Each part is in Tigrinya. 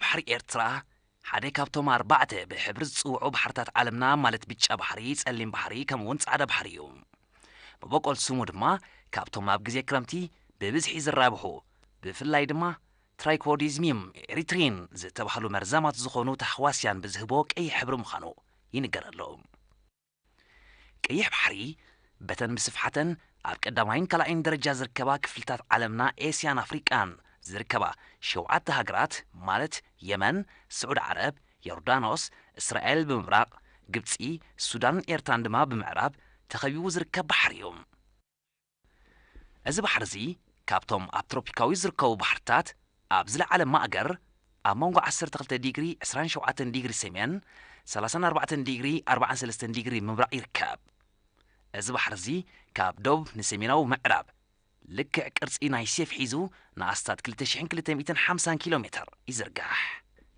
ባሕሪ ኤርትራ ሓደ ካብቶም ኣርባዕተ ብሕብሪ ዝጽውዑ ባሕርታት ዓለምና፣ ማለት ብጫ ባሕሪ፣ ጸሊም ባሕሪ፣ ከምኡ እውን ጻዕዳ ባሕሪ እዩ። መበቆል ስሙ ድማ ካብቶም ኣብ ግዜ ክረምቲ ብብዝሒ ዝራብሑ፣ ብፍላይ ድማ ትራይኮዲዝሚየም ኤሪትሪን ዝተባህሉ መርዛማት ዝኾኑ ታሕዋስያን ብዝህቦ ቀይሕ ሕብሪ ምዃኑ ይንገረሉ። ቀይሕ ባሕሪ በተን ብስፍሓተን ኣብ ቀዳማይን ካልኣይን ደረጃ ዝርከባ ክፍልታት ዓለምና ኤስያን ኣፍሪቃን ዝርከባ ሸውዓተ ሃገራት፣ ማለት የመን፣ ስዑዲ ዓረብ፣ ዮርዳኖስ፣ እስራኤል ብምብራቕ፣ ግብጺ፣ ሱዳንን ኤርትራን ድማ ብምዕራብ ተኸቢቡ ዝርከብ ባሕሪ እዩ። እዚ ባሕሪ እዚ ካብቶም ኣብ ትሮፒካዊ ዝርከቡ ባሕርታት ኣብ ዝለዓለ ማእገር፣ ኣብ መንጎ ዓሰርተ ክልተ ዲግሪ ዕስራን ሸውዓተን ዲግሪ ሰሜን፣ ሰላሳን ኣርባዕተን ዲግሪ ኣርባዓን ሰለስተን ዲግሪ ምብራቕ ይርከብ። እዚ ባሕሪ እዚ ካብ ደቡብ ንሰሜናዊ ምዕራብ ልክዕ ቅርጺ ናይ ሴፍ ሒዙ ንኣስታት ክልተ ሽሕን ክልተ ሚእትን ሓምሳን ኪሎ ሜተር ይዝርጋሕ።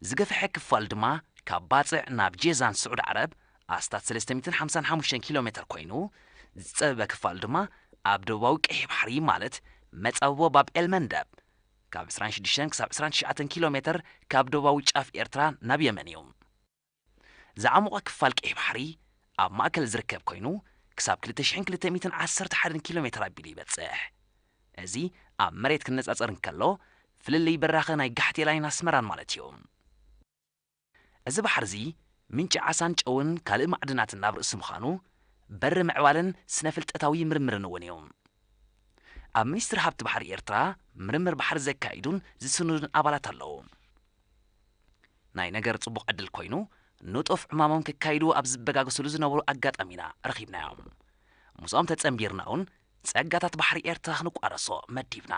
ዝገፍሐ ክፋል ድማ ካብ ባጽዕ ናብ ጄዛን ስዑዲ ዓረብ ኣስታት ሰለስተ ሚእትን ሓምሳን ሓሙሽተን ኪሎ ሜተር ኮይኑ፣ ዝጸበበ ክፋል ድማ ኣብ ደቡባዊ ቀይሕ ባሕሪ፣ ማለት መጻብቦ ባብ ኤል መንደብ፣ ካብ ዕስራን ሽዱሽተን ክሳብ ዕስራን ትሽዓተን ኪሎ ሜተር ካብ ደቡባዊ ጫፍ ኤርትራ ናብ የመን እዩ። ዝዓሞቐ ክፋል ቀይሕ ባሕሪ ኣብ ማእከል ዝርከብ ኮይኑ፣ ክሳብ ክልተ ሽሕን ክልተ ሚእትን ዓሰርተ ሓደን ኪሎ ሜተር ኣቢሉ ይበጽሕ። እዚ ኣብ መሬት ክነጻጸር እንከሎ፣ ፍልልይ በራኸ ናይ ጋሕቴላይን ኣስመራን ማለት እዩ። እዚ ባሕሪ እዚ ምንጪ ዓሳን ጨውን ካልእ ማዕድናትን ናብ ርእሲ ምዃኑ፣ በሪ ምዕባለን ስነ-ፍልጠታዊ ምርምርን እውን እዩ። ኣብ ሚኒስትሪ ሃብቲ ባሕሪ ኤርትራ ምርምር ባሕሪ ዘካይዱን ዝስንዱን ኣባላት ኣለዉ። ናይ ነገር ጽቡቕ ዕድል ኮይኑ፣ ንጡፍ ዕማሞም ከካይዱ ኣብ ዝበጋገስሉ ዝነበሩ ኣጋጣሚና ረኺብናዮም። ምስኦም ተጸንቢርና እውን ጸጋታት ባሕሪ ኤርትራ ክንቋረሶ መዲብና።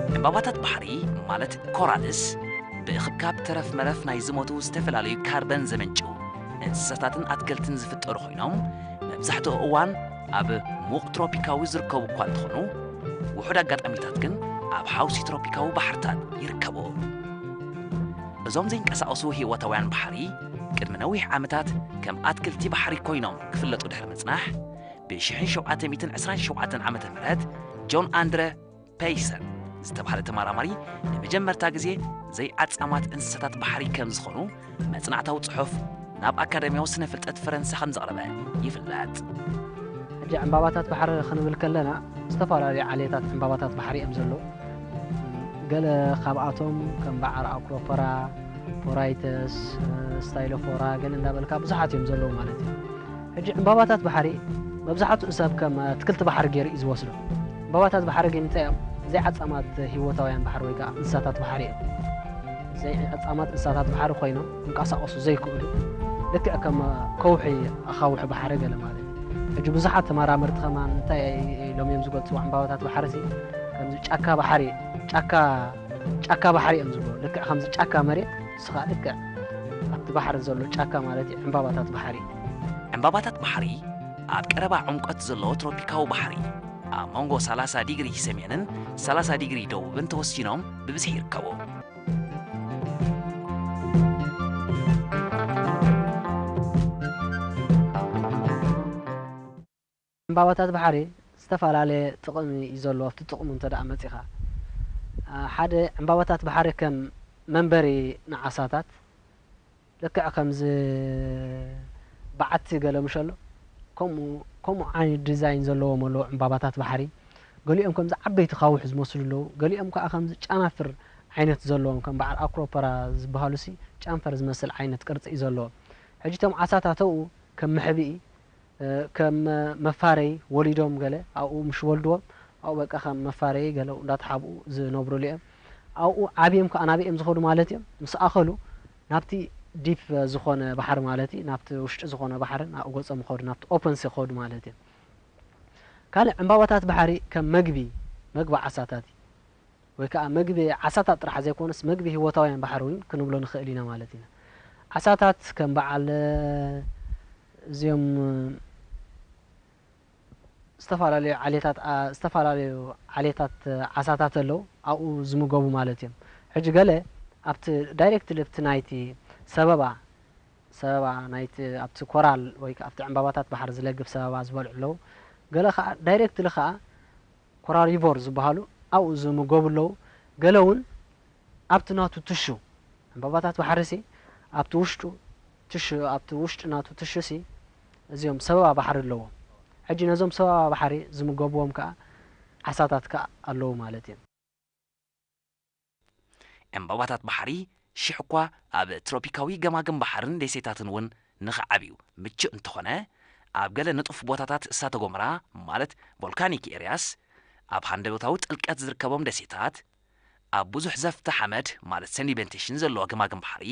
ዕምባባታት ባሕሪ፣ ማለት ኮራልስ፣ ብእኽብካብ ተረፍ መረፍ ናይ ዝሞቱ ዝተፈላለዩ ካርበን ዘመንጭው እንስሳታትን ኣትክልትን ዝፍጠሩ ኮይኖም፣ መብዛሕትኡ እዋን ኣብ ሙቕ ትሮፒካዊ ዝርከቡ እኳ እንተኾኑ፣ ውሑድ ኣጋጣሚታት ግን ኣብ ሓውሲ ትሮፒካዊ ባሕርታት ይርከቡ። እዞም ዘይንቀሳቐሱ ህይወታውያን ባሕሪ፣ ቅድሚ ነዊሕ ዓመታት ከም ኣትክልቲ ባሕሪ ኮይኖም ክፍለጡ ድሕሪ ምጽናሕ፣ ብ ሸውዓተ ሚእትን ዕስራን ሸውዓተን ዓመተ ምህረት ጆን ኣንድረ ፔይሰን ዝተባህለ ተመራማሪ ንመጀመርታ ግዜ ዘይዓጻማት እንስሳታት ባሕሪ ከም ዝኾኑ መጽናዕታዊ ጽሑፍ ናብ ኣካደሚያዊ ስነ ፍልጠት ፈረንሳ ከም ዘቕረበ ይፍለጥ። ሕጂ ዕምባባታት ባሕሪ ክንብል ከለና ዝተፈላለዩ ዓሌታት ዕምባባታት ባሕሪ እዮም ዘለዉ። ገለ ካብኣቶም ከም በዓል ኣክሮፖራ፣ ፖራይተስ፣ ስታይሎፎራ ገለ እንዳበልካ ብዙሓት እዮም ዘለዉ ማለት እዩ። ሕጂ ዕምባባታት ባሕሪ መብዛሕትኡ ሰብ ከም ኣትክልቲ ባሕሪ ገይሩ እዩ ዝወስዶ። ዕምባባታት ባሕሪ ግን እንታይ እዮም? ዘይዓጻማት ህይወታውያን ባሕሪ ወይ ከዓ እንስሳታት ባሕሪ እዮም። ዘይዓጻማት እንስሳታት ባሕሪ ኮይኖም ክንቀሳቐሱ ዘይክእሉ፣ ልክዕ ከም ከውሒ ኣኻውሕ ባሕሪ ገለ ማለት እዩ። ሕጂ ብዙሓት ተመራመርቲ ከማን እንታይ ኢሎም እዮም ዝገልጽዎ ዕምባባታት ባሕሪ እዚ? ከምዚ ጫካ ባሕሪ፣ ጫካ፣ ጫካ ባሕሪ እዮም ዝብልዎ። ልክዕ ከምዚ ጫካ መሬት፣ ንሱ ኸኣ ልክዕ ኣብቲ ባሕሪ ዘሎ ጫካ ማለት እዩ፣ ዕምባባታት ባሕሪ። ዕምባባታት ባሕሪ ኣብ ቀረባ ዕምቆት ዘለዎ ትሮፒካዊ ባሕሪ፣ ኣብ መንጎ ሰላሳ ዲግሪ ሰሜንን ሰላሳ ዲግሪ ደቡብን ተወሲኖም ብብዝሒ ይርከቡ። ዕምባባታት ባሕሪ ዝተፈላለየ ጥቕሚ እዩ ዘለዎ። ኣብቲ ጥቕሙ እንተ ደኣ መጺኻ፣ አ፣ ሓደ ዕምባባታት ባሕሪ ከም መንበሪ ንዓሳታት፣ ልክዕ ከምዚ በዓቲ ገለ ምሽ ኣሎ፣ ከምኡ፣ ከምኡ ዓይነት ዲዛይን ዘለዎም ኣለዉ ዕምባባታት ባሕሪ። ገሊኦም ከምዚ ዓበይቲ ካውሕ ዝመስሉ ኣለዉ፣ ገሊኦም ከኣ ከምዚ ጨናፍር ዓይነት ዘለዎም፣ ከም በዓል ኣክሮፖራ ዝበሃሉሲ ጨንፈር ዝመስል ዓይነት ቅርጺ እዩ ዘለዎም። ሕጂ እቶም ዓሳታት ኣብኡ ከም መሕብኢ፣ እ፣ ከም መፋረዪ ወሊዶም ገለ ኣብኡ ምሽ ወልድዎም፣ ኣብኡ በቃ ከም መፋረዪ ገለ እንዳተሓብኡ ዝነብሩሉ እዮም። ኣብኡ ዓብዮም ከኣ ናበይ እዮም ዝኸዱ ማለት እዮም? ምስ ኣኸሉ ናብቲ ዲፕ ዝኾነ ባሕሪ ማለት እዩ፣ ናብቲ ውሽጢ ዝኾነ ባሕሪ ናብኡ ገጾም ይኸዱ፣ ናብቲ ኦፐን ሲ ይኸዱ ማለት እዮም። ካልእ ዕምባባታት ባሕሪ ከም መግቢ፣ መግቢ ዓሳታት እዩ። ወይ ከኣ መግቢ ዓሳታት ጥራሕ ዘይኮነስ መግቢ ህይወታውያን ባሕሪ እውን ክንብሎ ንኽእል ኢና ማለት ኢና። ዓሳታት ከም በዓል፣ እ፣ እዚኦም ዝተፈላለዩ ዓሌታት፣ ኣ-፣ ዝተፈላለዩ ዓሌታት ዓሳታት ኣለዉ፣ ኣብኡ ዝምገቡ ማለት እዮም። ሕጂ ገለ ኣብቲ ዳይሬክትሊ ኣብቲ ናይቲ ሰበባ፣ ሰበባ ናይቲ ኣብቲ ኮራል ወይ ከኣ ኣብቲ ዕምባባታት ባሕሪ ዝለግብ ሰበባ ዝበልዑ ኣለዉ። ገለ ከኣ ዳይሬክትሊ ከኣ ኮራሪቮር ዝበሃሉ ኣብኡ ዝምገቡ ኣለዉ። ገለ እውን ኣብቲ ናቱ ትሹ፣ ዕምባባታት ባሕሪሲ ኣብቲ ውሽጡ ትሹ፣ ኣብቲ ውሽጢ ናቱ ትሹሲ እዚኦም ሰበባ ባሕሪ ኣለዎም። ሕጂ ነዞም ሰበባ ባሕሪ ዝምገብዎም ከኣ ዓሳታት ከኣ ኣለዉ ማለት እዮም። ዕምባባታት ባሕሪ ሽሕ እኳ ኣብ ትሮፒካዊ ገማግም ባሕርን ደሴታትን እውን ንኽዓብዩ ምቹእ እንተኾነ፣ ኣብ ገለ ንጡፍ ቦታታት እሳተ ጎመራ ማለት ቮልካኒክ ኤርያስ፣ ኣብ ሃንደበታዊ ጥልቀት ዝርከቦም ደሴታት፣ ኣብ ብዙሕ ዘፍቲ ሓመድ ማለት ሰዲመንቴሽን ዘለዎ ገማግም ባሕሪ፣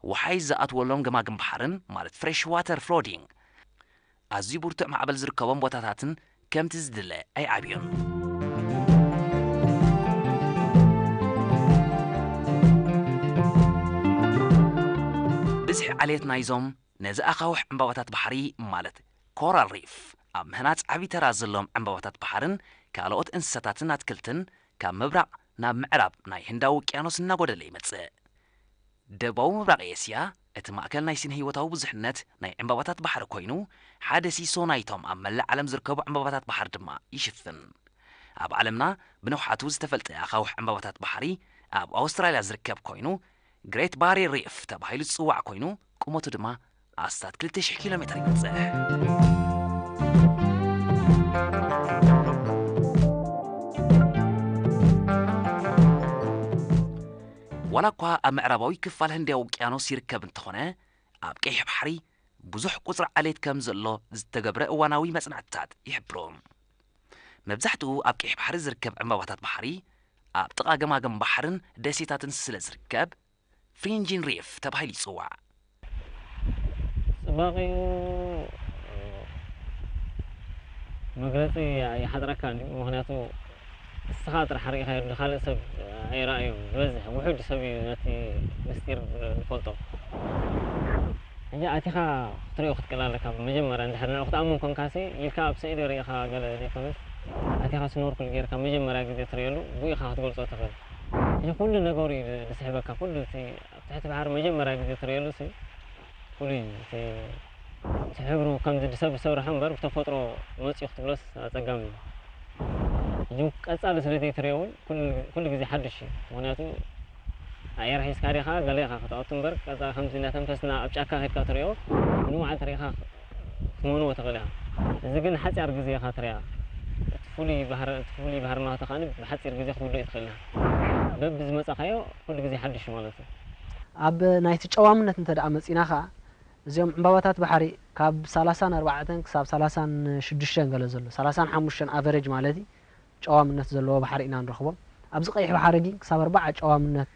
ወሓይዝ ዝኣትወሎም ገማግም ባሕርን ማለት ፍሬሽ ዋተር ፍሎዲንግ ኣዝዩ ብርቱዕ ማዕበል ዝርከቦም ቦታታትን ከምቲ ዝድለ ኣይዓብዩን። ብዝሒ ዓሌት ናይዞም ነዚ ኣኻውሕ ዕምባባታት ባሕሪ ማለት ኮራል ሪፍ ኣብ ምህናጽ ዓቢ ተራ ዘለዎም ዕምባባታት ባሕርን ካልኦት እንስሳታትን ኣትክልትን ካብ ምብራቕ ናብ ምዕራብ ናይ ህንዳዊ ውቅያኖስ እናጎደለ ይመጽእ። ደቡባዊ ምብራቕ ኤስያ እቲ ማእከል ናይ ስነ ህይወታዊ ብዙሕነት ናይ ዕምባባታት ባሕሪ ኮይኑ፣ ሓደ ሲሶ ናይቶም ኣብ መላእ ዓለም ዝርከቡ ዕምባባታት ባሕሪ ድማ ይሽፍን። ኣብ ዓለምና ብንውሓቱ ዝተፈልጠ ኣኻውሕ ዕምባባታት ባሕሪ ኣብ ኣውስትራልያ ዝርከብ ኮይኑ፣ ግሬት ባሪየር ሪፍ ተባሂሉ ዝጽዋዕ ኮይኑ፣ ቁመቱ ድማ ኣስታት ክልተ ሽሕ ኪሎ ሜትር ይበጽሕ። ዋላ እኳ ኣብ ምዕራባዊ ክፋል ህንዳዊ ውቅያኖስ ይርከብ እንተኾነ፣ ኣብ ቀይሕ ባሕሪ ብዙሕ ቁጽሪ ዓሌት ከም ዘሎ ዝተገብረ እዋናዊ መጽናዕትታት ይሕብሩ። መብዛሕትኡ ኣብ ቀይሕ ባሕሪ ዝርከብ ዕምባባታት ባሕሪ ኣብ ጥቓ ገማግም ባሕርን ደሴታትን ስለ ዝርከብ ፍሪንጂን ሪፍ ተባሂሉ ይጽዋዕ። ጽባቐኡ መግለጺ ይሓጽረካ እንድዩ፣ ምኽንያቱ ንስኻ ጥራሕ ርኢኻዮ እንድዩ፣ ካልእ ሰብ ኣይረኣዮን። ዝበዝሕ ውሑድ ሰብ እዩ ነቲ ምስጢር ዝፈልጦ። ሕጂ ኣቲኻ ክትሪኦ ክትክእል ኣለካ። መጀመርያ እንድሕር ንዕኡ ክትኣምን ኮንካሲ፣ ኢልካ ኣብ ስእሊ ርኢኻ ገለ ዘይኮነስ፣ ኣቲኻ ስኖርክል ጌርካ መጀመርያ ግዜ ትርእየሉ፣ ብኡ ኢኻ ክትገልጾ ትኽእል። ሕጂ ኩሉ ነገሩ እዩ ዝስሕበካ፣ ኩሉ እቲ ኣብ ትሕቲ ባሕሪ መጀመርያ ግዜ ትርእየሉሲ ፍሉይ እዩ። እቲ እቲ ሕብሩ ከምዚ ብሰብ ዝሰርሖ እምበር ብተፈጥሮ መጺኡ ክትብሎስ ኣጸጋሚ እዩ። ሕጂ ቀጻሊ ስለ ዘይትርእዮ እውን ኩሉ ግዜ ሓድሽ እዩ። ምኽንያቱ ኣየር ሒዝካ ዲኻ ገለ ኢኻ ክትኣቱ እምበር ቀጻሊ ከምዚ እናተንፈስና ኣብ ጫካ ከድካ ትርእዮ ንመዓልቲ ርኢኻ ክትመንዎ ትኽእል ኢኻ። እዚ ግን ሓጺር ግዜ ኢኻ ትርእያ። እቲ ፍሉይ ባህሪ እቲ ፍሉይ ባህርና ከኣ ብሓጺር ግዜ ክትውድኦ ኣይትኽእልን ኢኻ። በብዝመጻኻዮ ኩሉ ግዜ ሓድሽ እዩ ማለት እዩ። ኣብ ናይቲ ጨዋምነት እንተ ደኣ መጺእና ከኣ፣ እዚኦም ዕምባባታት ባሕሪ ካብ ሰላሳን ኣርባዕተን ክሳብ ሰላሳን ሽዱሽተን ገለ ዘሎ፣ ሰላሳን ሓሙሽተን ኣቨሬጅ ማለት እዩ፣ ጨዋምነት ዘለዎ ባሕሪ ኢና ንረኽቦም። ኣብዚ ቀይሕ ባሕሪ ግን ክሳብ ኣርባዓ ጨዋምነት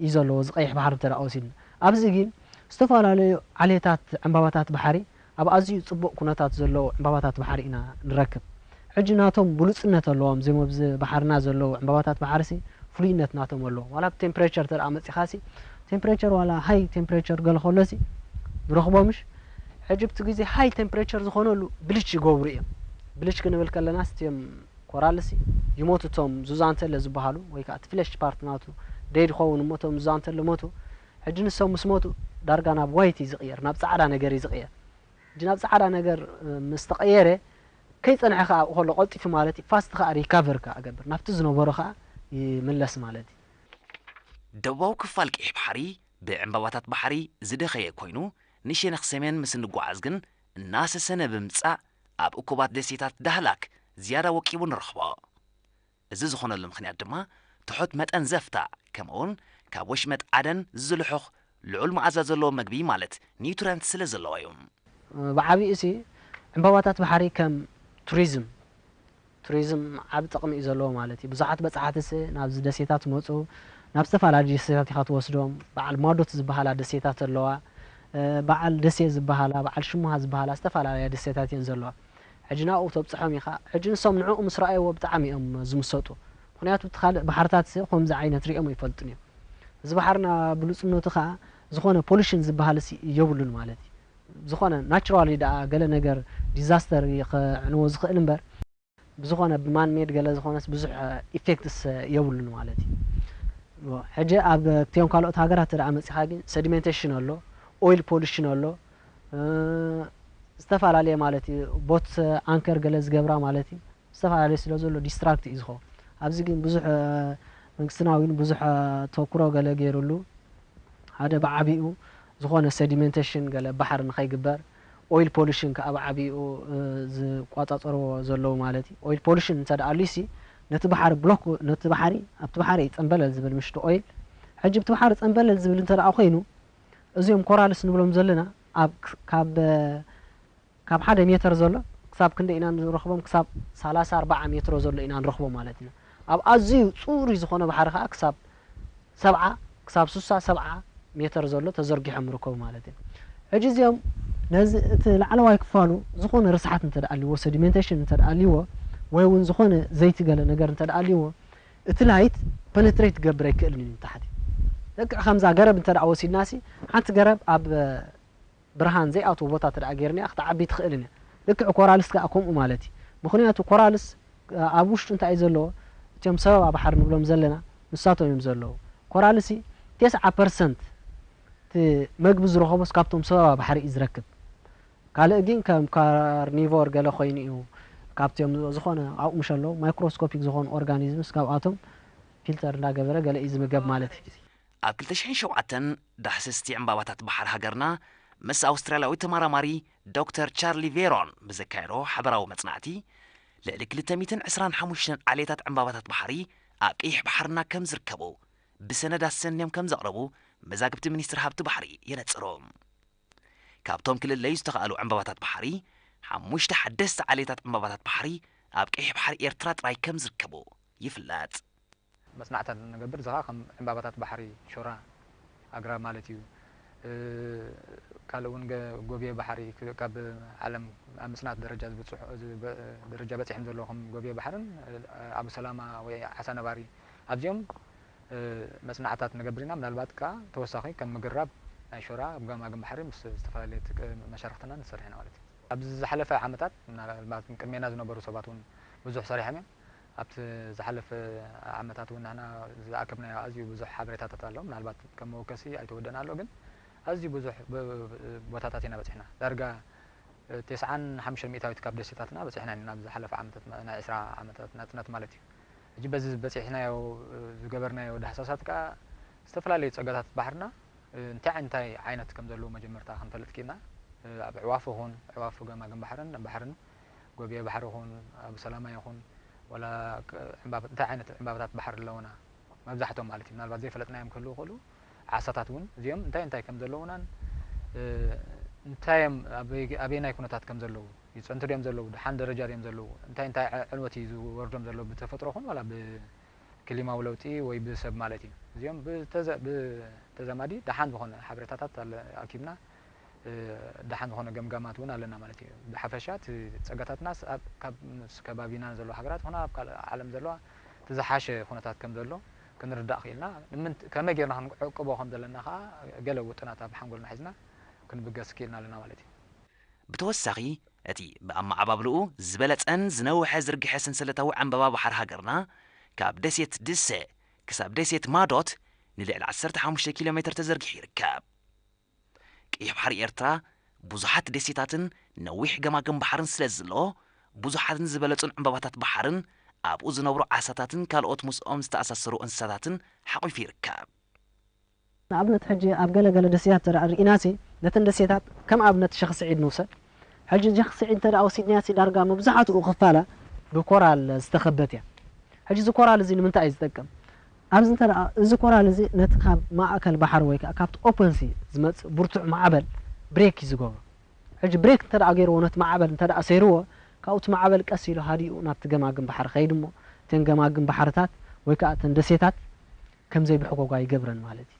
እዩ ዘለዎ፣ እዚ ቀይሕ ባሕሪ እንተ ደኣ ወሲድና። ኣብዚ ግን ዝተፈላለዩ ዓሌታት ዕምባባታት ባሕሪ ኣብ ኣዝዩ ጽቡቕ ኩነታት ዘለዉ ዕምባባታት ባሕሪ ኢና ንረክብ። ሕጂ ናቶም ብሉጽነት ኣለዎም። እዞም ኣብዚ ባሕርና ዘለዉ ዕምባባታት ባሕርሲ ፍሉይነት ናቶም ኣለዎም። ዋላ ብቴምፕሬቸር ተደኣ መጺኻሲ፣ ቴምፕሬቸር ዋላ ሃይ ቴምፕሬቸር ገለ ከሎሲ ንረኽቦምሽ። ሕጂ ኣብቲ ግዜ ሃይ ቴምፕሬቸር ዝኾነሉ ብሊች ይገብሩ እዮም። ብሊች ክንብል ከለናስ እቲኦም ኮራልሲ ይሞቱ፣ እቶም ዙዛንተለ ዝበሃሉ ወይ ከዓ እቲ ፍሌሽ ፓርት ናቱ ደይ ድኸውን እሞ እቶም ዙዛንተለ ሞቱ። ሕጂ ንሶም ምስ ሞቱ ዳርጋ ናብ ዋይት እዩ ዝቕየር፣ ናብ ጻዕዳ ነገር እዩ ዝቕየር። ሕጂ ናብ ጻዕዳ ነገር ምስ ተቐየረ፣ ከይጸንሐ ከኣ ኣብኡ ከሎ ቀልጢፉ ማለት እዩ፣ ፋስት ከኣ ሪካቨር ከኣ እገብር፣ ናብቲ ዝነበሮ ከኣ ይምለስ ማለት እዩ። ደቡባዊ ክፋል ቀይሕ ባሕሪ ብዕምባባታት ባሕሪ ዝደኸየ ኮይኑ፣ ንሸነኽ ሰሜን ምስ እንጓዓዝ ግን እናሰሰነ ብምጻእ ኣብ እኩባት ደሴታት ዳህላክ ዝያዳ ወቂቡ ንረኽቦ። እዚ ዝኾነሉ ምኽንያት ድማ ትሑት መጠን ዘፍታ፣ ከምኡውን ካብ ወሽመጥ ዓደን ዝልሑኽ ልዑል መኣዛ ዘለዎ መግቢ ማለት ኒውትረንት ስለ ዘለዎ እዩ። ብዓቢኡ ሲ ዕምባባታት ባሕሪ ከም ቱሪዝም ቱሪዝም ዓቢ ጥቕሚ እዩ ዘለዎ ማለት እዩ። ብዙሓት በጻሕቲ ሲ ናብዚ ደሴታት መጹ ናብ ዝተፈላለዩ ደሴታት ኢኻ ትወስዶም። በዓል ማዶት ዝበሃላ ደሴታት ኣለዋ። በዓል ደሴ ዝበሃላ፣ በዓል ሽሙሃ ዝበሃላ ዝተፈላለያ ደሴታት እየን ዘለዋ። ሕጂ ናብኡ ተብጽሖም ኢኻ። ሕጂ ንሶም ንዕኡ ምስ ረኣይዎ ብጣዕሚ እዮም ዝምሰጡ። ምኽንያቱ እቲ ካልእ ባሕርታት ሲ ከምዚ ዓይነት ሪኦም ኣይፈልጡን እዮም። እዚ ባሕርና ብሉጽነቱ ከኣ ዝኾነ ፖሉሽን ዝበሃል ሲ የብሉን ማለት እዩ። ዝኾነ ናቹራሊ ደኣ ገለ ነገር ዲዛስተር እዩ ከዕንዎ ዝኽእል እምበር፣ ብዝኾነ ብማን ሜድ ገለ ዝኾነስ ብዙሕ ኢፌክትስ የብሉን ማለት እዩ። ሕጂ ኣብ እቲኦም ካልኦት ሃገራት እንተ ደኣ መጺኻ ግን ሰዲሜንቴሽን ኣሎ፣ ኦይል ፖሉሽን ኣሎ፣ እ፣ ዝተፈላለየ ማለት እዩ። ቦት ኣንከር ገለ ዝገብራ ማለት እዩ። ዝተፈላለየ ስለ ዘሎ ዲስትራክት እዩ ዝኸውን። ኣብዚ ግን ብዙሕ፣ እ፣ መንግስትና እውን ብዙሕ፣ እ፣ ተኩሮ ገለ ገይሩሉ። ሓደ ብዓቢኡ ዝኾነ ሰዲሜንቴሽን ገለ ባሕሪ ንኸይግበር፣ ኦይል ፖሉሽን ከኣ ብዓቢኡ፣ እ፣ ዝቋጻጸርዎ ዘለዉ ማለት እዩ። ኦይል ፖሉሽን እንተ ደኣ ኣልዩሲ ነቲ ባሕሪ ብሎክ፣ ነቲ ባሕሪ፣ ኣብቲ ባሕሪ እዩ ጸንበለል ዝብል ምሽቲ ኦይል። ሕጂ ብቲ ባሕሪ ጸንበለል ዝብል እንተ ደኣ ኮይኑ፣ እዚኦም ኮራልስ ንብሎም ዘለና ኣብ ክ-፣ ካብ፣ እ፣ ካብ ሓደ ሜተር ዘሎ ክሳብ ክንደይ ኢና ንረኽቦም? ክሳብ ሰላሳ ኣርባዓ ሜትሮ ዘሎ ኢና ንረኽቦ ማለት ኢና። ኣብ ኣዝዩ ጽሩይ ዝኾነ ባሕሪ ከኣ ክሳብ ሰብዓ፣ ክሳብ ስሳ ሰብዓ ሜተር ዘሎ ተዘርጊሖም ይርከቡ ማለት እዩ። ሕጂ እዚኦም ነዚ እቲ ላዕለዋይ ክፋሉ ዝኾነ ርስሓት እንተ ደኣ ኣልዎ፣ ሰዲሜንቴሽን እንተ ደኣ ኣልዎ፣ ወይ እውን ዝኾነ ዘይቲ ገለ ነገር እንተ ደኣ ኣልዎ፣ እቲ ላይት ፐነትሬት ክገብር ኣይክእልን እዩ ንታሕቲ። ልክዕ ከምዛ ገረብ እንተ ደኣ ወሲድናሲ፣ ሓንቲ ገረብ ኣብ ብርሃን ዘይኣትዎ ቦታ እንተ ደኣ ጌርናያ ክትዓቢ ትኽእልን እያ። ልክዕ ኮራልስ ከኣ ከምኡ ማለት እዩ። ምኽንያቱ ኮራልስ ኣብ ውሽጡ እንታይ እዩ ዘለዎ? እቲኦም ሰበባ ባሕሪ ንብሎም ዘለና ንሳቶም እዮም ዘለዉ። ኮራልሲ ተስዓ ፐርሰንት እቲ መግቢ ዝረኸቦስ ካብቶም ሰበባ ባሕሪ እዩ ዝረክብ። ካልእ ግን ከም ካርኒቮር ገለ ኮይኑ እዩ። ካብቲኦም ዝኾነ ኣብኡ ምሽ ኣለዉ ማይክሮስኮፒክ ዝኾኑ ኦርጋኒዝምስ ካብኣቶም ፊልተር እንዳገበረ ገለ እዩ ዝምገብ ማለት እዩ። ኣብ ክልተ ሽሕን ሸውዓተን ዳህሰስቲ ዕምባባታት ባሕሪ ሃገርና ምስ ኣውስትራልያዊ ተመራማሪ ዶክተር ቻርሊ ቬሮን ብዘካየዶ ሓበራዊ መጽናዕቲ፣ ልዕሊ ክልተ ሚእትን ዕስራን ሓሙሽተን ዓሌታት ዕምባባታት ባሕሪ ኣብ ቀይሕ ባሕርና ከም ዝርከቡ ብሰነዳት ሰንዮም ከም ዘቕረቡ መዛግብቲ ሚኒስትሪ ሃብቲ ባሕሪ የነጽሩ። ካብቶም ክልለዩ ዝተኻእሉ ዕምባባታት ባሕሪ፣ ሓሙሽተ ሓደስቲ ዓሌታት ዕምባባታት ባሕሪ ኣብ ቀይሕ ባሕሪ ኤርትራ ጥራይ ከም ዝርከቡ ይፍለጥ። መጽናዕታት ንገብር፣ እዚ ኸኣ ከም ዕምባባታት ባሕሪ፣ ሾራ ኣግራብ ማለት እዩ። እ፣ ካልእ እውን ገ-፣ ጎብየ ባሕሪ ክ-፣ ካብ ዓለም ኣብ ምጽናት ደረጃ ዝበጽሑ፣ ዝበ-፣ ደረጃ በጺሖም ዘለዉ ከም ጎብየ ባሕርን፣ እ፣ ኣቡ ሰላማ ወይ ዓሳ ነባሪ፣ ኣብዚኦም፣ እ፣ መጽናዕታት ንገብር ኢና። ምናልባት ከኣ ተወሳኺ ከም ምግራብ ናይ ሾራ ኣብ ገማግም ባሕሪ ምስ ዝተፈላለየ ትክ-፣ መሻርኽትና ንሰርሕ ኢና ማለት እዩ። ኣብዚ ዝሓለፈ ዓመታት ምናልባት ቅድሜና ዝነበሩ ሰባት እውን ብዙሕ ሰሪሖም እዮም። ኣብቲ ዝሓለፈ ዓመታት እውን ንሕና ዝኣከብናዮ ኣዝዩ ብዙሕ ሓበሬታታት ኣሎ። ምናልባት ከም መወከሲ ኣይተወደእን ኣሎ፣ ግን ኣዝዩ ብዙሕ ብ-፣ ብ-፣ ቦታታት ኢና በጺሕና። ዳርጋ ተስዓን ሓሙሽተን ሚእታዊት ካብ ደሴታትና በጺሕና ኢና፣ ናብ ዝሓለፈ ዓመታት፣ ናይ ዕስራ ዓመታት ናጽነት ማለት እዩ። ሕጂ በዚ በጺሕናዮ፣ ዝገበርናዮ ዳህሳሳት ከኣ ዝተፈላለዩ ጸጋታት ባሕርና እንታይ እንታይ ዓይነት ከም ዘለዉ መጀመርታ ክንፈልጥ ክኢልና። ኣብ ኣዕዋፍ ይኹን፣ ኣዕዋፍ ገማግም ባሕርን ባሕርን፣ ጎብየ ባሕሪ ይኹን፣ ኣብ ሰላማ ይኹን፣ ዋላ ክ-፣ ዕምባባ-፣ እንታይ ዓይነት ዕምባባታት ባሕሪ ኣለዉና፣ መብዛሕትኦም ማለት እዩ። ምናልባት ዘይፈለጥናዮም ክህልዉ ይኽእሉ። ዓሳታት እውን እዚኦም እንታይ እንታይ ከም ዘለዉናን፣ እ፣ እንታይ እዮም፣ ኣበይ-፣ ኣበየናይ ኩነታት ከም ዘለዉ፣ ይጸንቱ ድዮም ዘለዉ፣ ደሓን ደረጃ ድዮም ዘለዉ፣ እንታይ እንታይ ዕ-፣ ዕንወት እዩ ዝወርዶም ዘሎ ብተፈጥሮ ይኹን ዋላ ብ-፣ ክሊማዊ ለውጢ ወይ ብሰብ ማለት እዩ። እዚኦም ብተዘ-፣ ብተዛማዲ ደሓን ዝኾነ ሓበሬታታት ኣለ-፣ ኣኪብና፣ እ፣ ደሓን ዝኾነ ገምጋማት እውን ኣለና ማለት እዩ። ብሓፈሻ እቲ ጸጋታትናስ ኣብ፣ ካብ ምስ ከባቢና ዘለዋ ሃገራት ይኹና ኣብ ካልእ ዓለም ዘለዋ እቲ ዝሓሸ ኩነታት ከም ዘሎ ክንርዳእ ክኢልና። ንምንት-፣ ከመይ ጌርና ክንዕቅቦ ከም ዘለና ከኣ ገለ ውጥናት ኣብ ሓንጎልና ሒዝና ክንብገስ ክኢልና ኣለና ማለት እዩ። ብተወሳኺ፣ እቲ ብኣመዓባብልኡ ዝበለጸን ዝነውሐ ዝርግሐ ሰንሰለታዊ ዕምባባ ባሕሪ ሃገርና፣ ካብ ደሴት ድሰ ክሳብ ደሴት ማዶት ንልዕሊ ዓሰርተ ሓሙሽተ ኪሎ ሜትር ተዘርጊሑ ይርከብ። ቀይሕ ባሕሪ ኤርትራ ብዙሓት ደሴታትን ነዊሕ ገማግም ባሕርን ስለ ዝሎ፣ ብዙሓትን ዝበለጹን ዕምባባታት ባሕርን ኣብኡ ዝነብሩ ዓሳታትን ካልኦት ምስኦም ዝተኣሳሰሩ እንስሳታትን ሓቒፉ ይርከብ። ንኣብነት ሕጂ ኣብ ገለ ገለ ደሴታት እንተ ደኣ ርኢናሲ፣ ነተን ደሴታት ከም ኣብነት ሸኽ ስዒድ ንውሰድ። ሕጂ ሸኽ ስዒድ እንተ ደኣ ወሲድናያሲ ዳርጋ መብዛሕትኡ ክፋላ ብኮራል ዝተኸበት እያ። ሕጂ እዚ ኮራል እዚ ንምንታይ እዩ ዝጠቅም? ኣብዚ እንተ ደኣ እዚ ኮራል እዚ ነቲ ካብ ማእከል ባሕሪ ወይ ከኣ ካብቲ ኦፐን ሲ ዝመጽእ ብርቱዕ ማዕበል ብሬክ እዩ ዝገብሮ። ሕጂ ብሬክ እንተ ደኣ ገይርዎ ነቲ ማዕበል እንተ ደኣ ሰይርዎ፣ ካብኡ እቲ ማዕበል ቀስ ኢሉ ሃዲኡ ናብቲ ገማግም ባሕሪ ከይዱ እሞ፣ እተን ገማግም ባሕርታት ወይ ከኣ እተን ደሴታት ከም ዘይብሕጎጋ ይገብረን ማለት እዩ።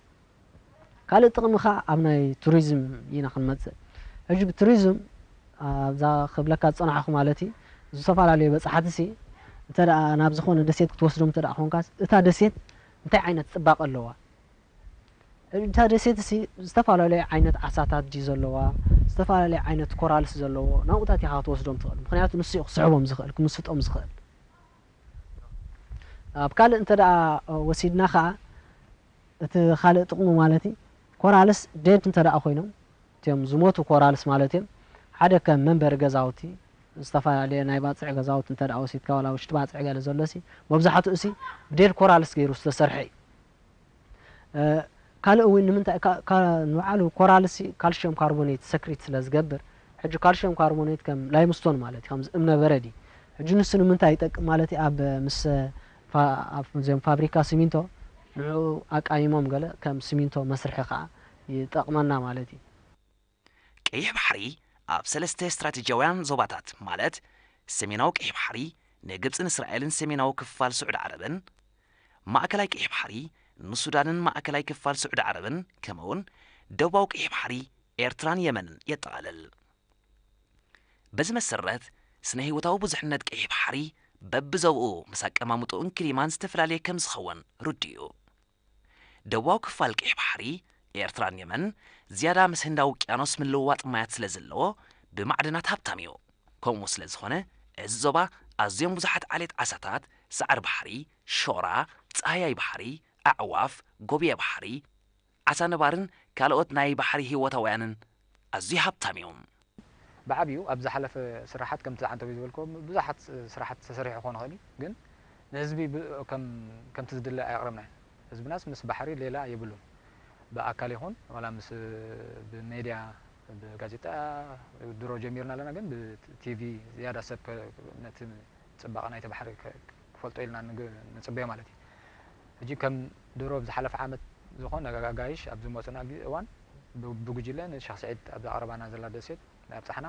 ካልእ ጥቕሚ ኸኣ ኣብ ናይ ቱሪዝም ኢና ክንመጽእ። ሕጂ ብቱሪዝም ኣብዛ ክብለካ ዝጸናሕኩ ማለት እዩ፣ ዝተፈላለዩ በጻሕትሲ እንተ ደኣ ናብ ዝኾነ ደሴት ክትወስዶም እንተ ደኣ ኮንካስ፣ እታ ደሴት እንታይ ዓይነት ጽባቐ ኣለዋ? እታ ደሴት ሲ ዝተፈላለየ ዓይነት ዓሳታት ድዩ ዘለዋ፣ ዝተፈላለየ ዓይነት ኮራልስ ዘለዎ ናብኡታት ኢኻ ክትወስዶም ትኽእል። ምኽንያቱ ንሱ እዩ ክስሕቦም ዝኽእል፣ ክምስጦም ዝኽእል። ኣብ ካልእ እንተ ደኣ ወሲድና ኸኣ እቲ ካልእ ጥቕሙ ማለት እዩ፣ ኮራልስ ዴድ እንተ ደኣ ኮይኖም፣ እቲኦም ዝሞቱ ኮራልስ ማለት እዮም፣ ሓደ ከም መንበሪ ገዛውቲ፣ ዝተፈላለየ ናይ ባጽዕ ገዛውቲ እንተ ደኣ ወሲድካ፣ ዋላ ውሽጢ ባጽዕ ገለ ዘሎ ሲ፣ መብዛሕትኡ ሲ ብዴድ ኮራልስ ገይሩ ዝተሰርሐ እዩ። ካልእ እውን ንምንታይ ንባዕሉ ኮራልሲ ካልሽየም ካርቦኔት ሰክሪት ስለ ዝገብር፣ ሕጂ ካልሽየም ካርቦኔት ከም ላይምስቶን ማለት እዩ፣ ከምዚ እምነ በረድ እዩ። ሕጂ ንሱ ንምንታይ ይጠቅም ማለት እዩ? ኣብ ምስ እዚኦም ፋብሪካ ሲሚንቶ ንዑ ኣቃሚሞም ገለ ከም ሲሚንቶ መስርሒ ከዓ ይጠቅመና ማለት እዩ። ቀይሕ ባሕሪ ኣብ ሰለስተ ስትራቴጂያውያን ዞባታት ማለት ሰሜናዊ ቀይሕ ባሕሪ ንግብፅን እስራኤልን ሰሜናዊ ክፋል ስዑድ ዓረብን፣ ማእከላይ ቀይሕ ባሕሪ ንሱዳንን ማእከላይ ክፋል ስዑድ ዓረብን ከምኡውን ደቡባዊ ቀይሕ ባሕሪ ኤርትራን የመንን የጠቓልል። በዚ መሰረት ስነ ህይወታዊ ብዙሕነት ቀይሕ ባሕሪ በብዞብኡ ምስ ኣቀማምጥኡን ክሊማን ዝተፈላለየ ከም ዝኸውን ርዱእ እዩ። ደቡባዊ ክፋል ቀይሕ ባሕሪ ኤርትራን የመን ዝያዳ ምስ ህንዳዊ ውቅያኖስ ምልውዋጥ ማያት ስለ ዘለዎ ብማዕድናት ሃብታም እዩ። ከምኡ ስለ ዝኾነ እዚ ዞባ ኣዝዮም ብዙሓት ዓሌት ዓሳታት፣ ሳዕሪ ባሕሪ፣ ሾራ፣ ጻህያይ ባሕሪ፣ ኣዕዋፍ፣ ጎብየ ባሕሪ፣ ዓሳ ነባርን ካልኦት ናይ ባሕሪ ህይወታውያንን ኣዝዩ ሃብታም እዩ። ብዓብዩ ኣብ ዝሓለፈ ስራሓት ከምቲ ዓንተቦይ ዝበልክዎ ብዙሓት ስራሓት ተሰሪሑ ክኾን ይኽእል እዩ፣ ግን ንህዝቢ ከምቲ ዝድለ ኣየቕረብናዮን። ህዝብናስ ምስ ባሕሪ ሌላ የብሉን። ብኣካል ይኹን ዋላ ምስ ብሜድያ ብጋዜጣ ድሮ ጀሚርና ኣለና፣ ግን ብቲቪ ዝያዳ ሰብ ነቲ ፅባቐ ናይቲ ባሕሪ ክፈልጦ ኢልና ንፅበዮ ማለት እዩ። ሕጂ ከም ድሮ ብዝሓለፈ ዓመት ዝኾነ ኣጋይሽ ኣብ ዝመፁና እዋን ብጉጅለ ንሸኽ ስዒድ ኣብ ዘቕረባና ዘላ ደሴት ናይ ኣብፃሕና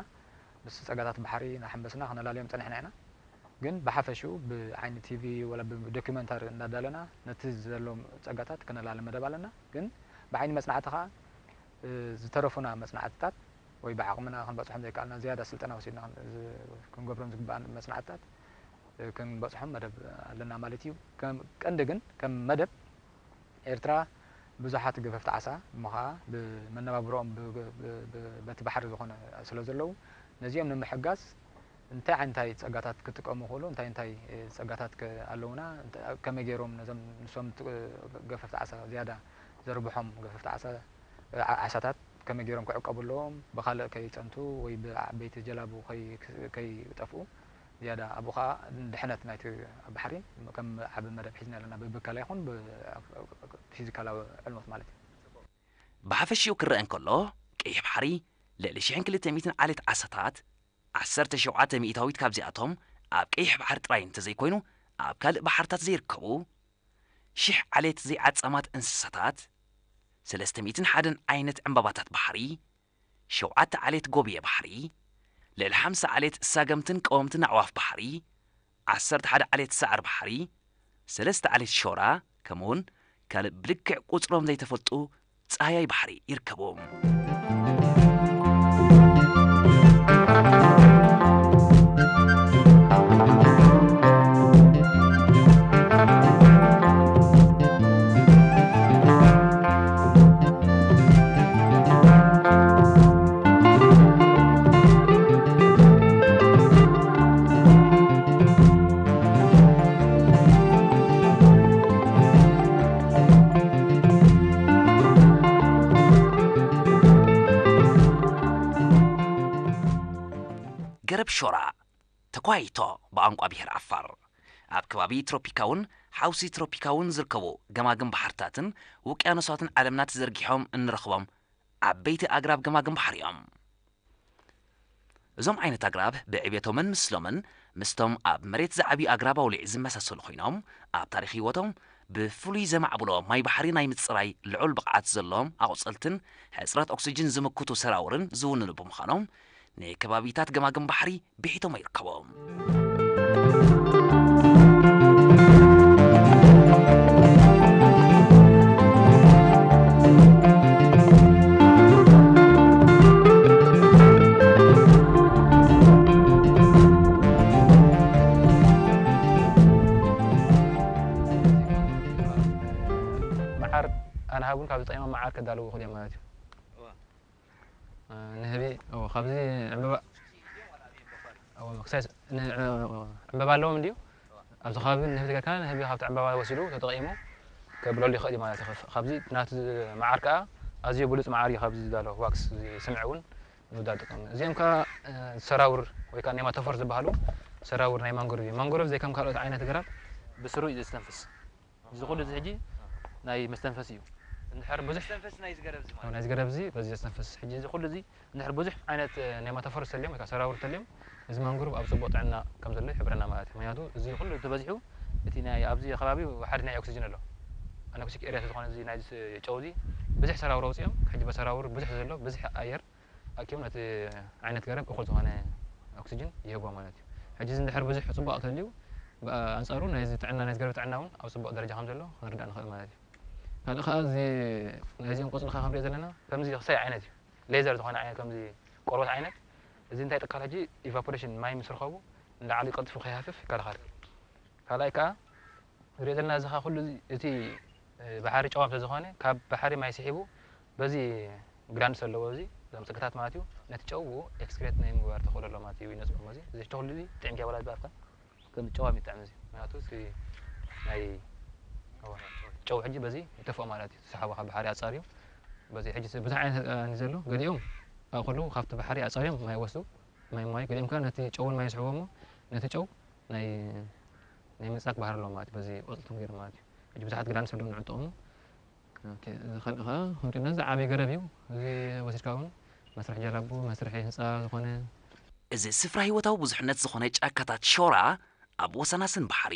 ምስ ፀጋታት ባሕሪ እናሓንበስና ክነላልዮም ፀኒሕና ኢና። ግን ብሓፈሽኡ ብዓይኒ ቲቪ ወላ ብዶኪመንታሪ እንዳዳለና ነቲ ዘሎ ፀጋታት ክነላሊ መደብ ኣለና። ግን ብዓይኒ መፅናዕቲ ከዓ ዝተረፉና መፅናዕትታት ወይ ብዓቕምና ክንበፅሖም ዘይከኣልና ዝያዳ ስልጠና ወሲድና ክንገብሮም ዝግበኣና መፅናዕትታት ክንበፅሖም መደብ ኣለና ማለት እዩ። ቀንዲ ግን ከም መደብ ኤርትራ ብዙሓት ገፈፍቲ ዓሳ እሞ ኸዓ ብመነባብሮኦም በቲ ባሕሪ ዝኾነ ስለ ዘለዉ ነዚኦም ንምሕጋዝ እንታይ ዓይነታይ ፀጋታት ክጥቀሙ ይኽእሉ፣ እንታይ እንታይ ፀጋታት ኣለዉና፣ ከመይ ገይሮም ነዞም ንሶም ገፈፍቲ ዓሳ ዝያዳ ዘርብሖም ገፈፍቲ ዓሳ ዓሳታት ከመይ ገይሮም ክዕቀቡ ኣለዎም፣ ብኻልእ ከይፀንቱ ወይ ብዓበይቲ ጀላቡ ከይጠፍኡ ዝያዳ ኣብኡ ከዓ ድሕነት ናይቲ ባሕሪ ከም ዓቢ መደብ ሒዝና ኣለና፣ ብብከላ ይኹን ብፊዚካላዊ ዕልሞት ማለት እዩ። ብሓፈሽኡ ክረአ እንከሎ ቀይሕ ባሕሪ ልዕሊ ሽሕን ክልተ ሚእትን ዓሌት ዓሳታት ዓሰርተ ሸውዓተ ሚእታዊት ካብዚኣቶም ኣብ ቀይሕ ባሕሪ ጥራይ እንተዘይኮይኑ ኣብ ካልእ ባሕርታት ዘይርከቡ ሽሕ ዓሌት ዘይዓጻማት እንስሳታት፣ ሰለስተ ሚእትን ሓደን ዓይነት ዕምባባታት ባሕሪ፣ ሸውዓተ ዓሌት ጎብየ ባሕሪ፣ ልዕሊ ሓምሳ ዓሌት ሳገምትን ቀወምትን ኣዕዋፍ ባሕሪ፣ ዓሰርተ ሓደ ዓሌት ሳዕሪ ባሕሪ፣ ሰለስተ ዓሌት ሾራ ከምኡውን ካልእ ብልክዕ ቁጽሮም ዘይተፈልጡ ጻህያይ ባሕሪ ይርከብዎም። ገረብ ሾራ ተኳይቶ ብቋንቋ ብሄር ዓፋር ኣብ ከባቢ ትሮፒካውን ሓውሲ ትሮፒካውን ዝርከቡ ገማግም ባሕርታትን ውቅያኖሳትን ዓለምና ተዘርጊሖም እንረኽቦም ዓበይቲ ኣግራብ ገማግም ባሕሪ እዮም። እዞም ዓይነት ኣግራብ ብዕብየቶምን ምስሎምን ምስቶም ኣብ መሬት ዝዓብዩ ኣግራብ ኣውሊዕ ዝመሳሰሉ ኮይኖም ኣብ ታሪኽ ህይወቶም ብፍሉይ ዘማዕብሎ ማይ ባሕሪ ናይ ምፅራይ ልዑል ብቕዓት ዘለዎም ኣቑፅልትን ሕፅረት ኦክስጅን ዝምክቱ ሰራውርን ዝውንኑ ብምዃኖም ንከባቢታት ገማግም ባሕሪ ብሒቶሞ ይርከቦም። መዓር ኣነ ሃቡን ካብ ዝጠይማ መዓር ከዳልዉ ይኽእሉ እዮም ማለት እዩ። ንህቢ ካብዚ ዕምበባ ክሳይ ዕምበባ ኣለዎም እንድዩ። ኣብዚ ከባቢ ንህቢ ተገርካ ንህቢ ካብቲ ዕምበባ ወሲዱ ተጠቒሙ ከብለሉ ይኽእል እዩ ማለት እዩ። ካብዚ ናቲ መዓር ከዓ ኣዝዩ ብሉፅ መዓር እዩ። ካብዚ ዝዳሎ ዋክስ ስምዒ እውን ምውዳድ ጥቀም እዚኦም ከዓ ሰራውር ወይ ከዓ ኔማቶፎር ዝበሃሉ ሰራውር ናይ ማንጎሮቭ እዩ። ማንጎሮቭ ዘይከም ካልኦት ዓይነት ግራብ ብስሩ እዩ ዘስተንፍስ። እዚ ኩሉ እዚ ሕጂ ናይ መስተንፈሲ እዩ። እንድሕር ብዙሕ መስተንፈሲ ናይ ዝገረብ እዚ ማለት ናይ ዝገረብ እዚ በዚ ዘስተንፍስ ሕጂ እዚ ኩሉ እዚ እንድሕር ብዙሕ ዓይነት ኔማቶፎር ተልዮም ወይ ከዓ ሰራውር ተልዮም እዚ ማንጉሩብ ኣብ ፅቡቅ ጥዕና ከም ዘሎ ይሕብረና ማለት እዩ። ምክንያቱ እዚ ኩሉ ተበዚሑ እቲ ናይ ኣብዚ ከባቢ ሓደ ናይ ኦክሲጅን ኣሎ ኣኖክሲክ ኤሪያ ዝኾነ እዚ ናይ ጨው እዚ ብዙሕ ሰራውር ኣውፅኦም ሕጂ በሰራውር ብዙሕ ዘሎ ብዙሕ ኣየር ኣኪቡ ነቲ ዓይነት ገረብ እኹል ዝኾነ ኦክሲጅን ይህቦ ማለት እዩ። ሕጂ እዚ እንድሕር ብዙሕ ፅቡቅ ተልዩ ኣንፃሩ ናይዚ ጥዕና ናይ ገረብ ጥዕና እውን ኣብ ፅቡቅ ደረጃ ከም ዘሎ ክንርዳእ ንኽእል ማለት እዩ። ካልእ ከዓ እዚ ናይዚኦም ቆፅሊ ከዓ ክንሪኦ ዘለና ከምዚ ክሳይ ዓይነት እዩ። ሌዘር ዝኾነ ዓይነት ከምዚ ቆርበት ዓይነት እዚ እንታይ ይጠቃል ሕጂ ኢቫፖሬሽን ማይ ምስ ረኸቡ ንላዕሊ ቀልጢፉ ከይሃፍፍ ይከላኸል። ካልኣይ ከዓ ንሪኦ ዘለና እዚ ከዓ ኩሉ እዚ እቲ ባሕሪ ጨዋም ስለዝኾነ ካብ ባሕሪ ማይ ስሒቡ በዚ ግላንድስ ዘለዎ እዚ እዞም ፅግታት ማለት እዩ ነቲ ጨው ብኡ ኤክስክሬት ናይ ምግባር ተኽእሎ ኣሎ ማለት እዩ። ይነፅጎ እዚ እዚ ተኽሉ እዚ ጥዕም ኪያ ወላ ዝበልካ ከም ጨዋም ይጥዕም እዚ ምክንያቱ እቲ ናይ ጨው ሕጂ በዚ ይተፍኦ ማለት እዩ። ዝሰሓቦ ካብ ባሕሪ ኣፃርዩ በዚ ሕጂ ብዙሕ ዓይነት ኣሎ። ገሊኦም ኣብኡ ከለዉ ካብቲ ባሕሪ ኣፃርዮም ማይ ወስዱ ማይ ማይ ገሊኦም ከዓ ነቲ ጨውን ማይ ይስሕቦ እሞ ነቲ ጨው ናይ ናይ ምጻግ ባህሪ ኣለዎ ማለት እዩ። በዚ ቆፅልቶም ገይሩ ማለት እዩ። ሕጂ ብዙሓት ግላንስ ኣለዉ ንዕጥቕሙ ዝኸልእ ከዓ ከምሪና እዚ ዓብዪ ገረብ እዩ። እዚ ወሲድካ እውን መስርሒ ጀላቡ መስርሒ ህንፃ ዝኾነ እዚ ስፍራ ህይወታዊ ብዙሕነት ዝኾነ ጫካታት ሾራ ኣብ ወሰናስን ባሕሪ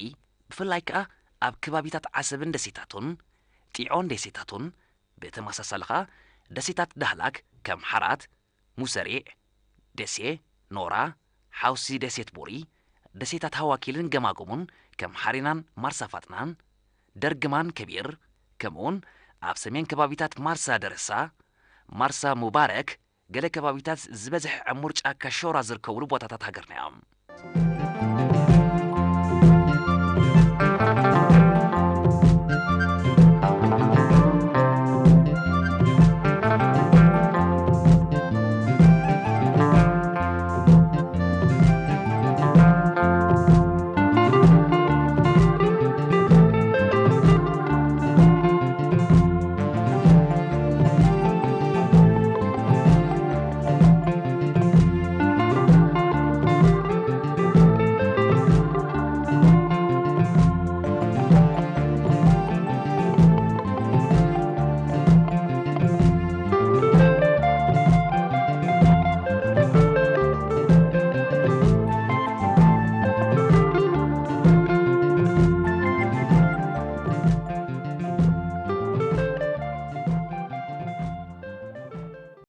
ብፍላይ ከዓ ኣብ ከባቢታት ዓሰብን ደሴታቱን ጢዖን ደሴታቱን ብተመሳሳሊ ከዓ ደሴታት ዳህላክ ከም ሓራት፣ ሙሰሪዕ፣ ደሴ፣ ኖራ፣ ሓውሲ ደሴት ቦሪ፣ ደሴታት ሃዋኪልን ገማጎሙን ከም ሓሪናን ማርሳ ፋጥናን፣ ደርግማን ከቢር፣ ከምኡውን ኣብ ሰሜን ከባቢታት ማርሳ ደረሳ፣ ማርሳ ሙባረክ፣ ገለ ከባቢታት ዝበዝሐ ዕሙር ጫካ ሾራ ዝርከብሉ ቦታታት ሃገርና እዮም።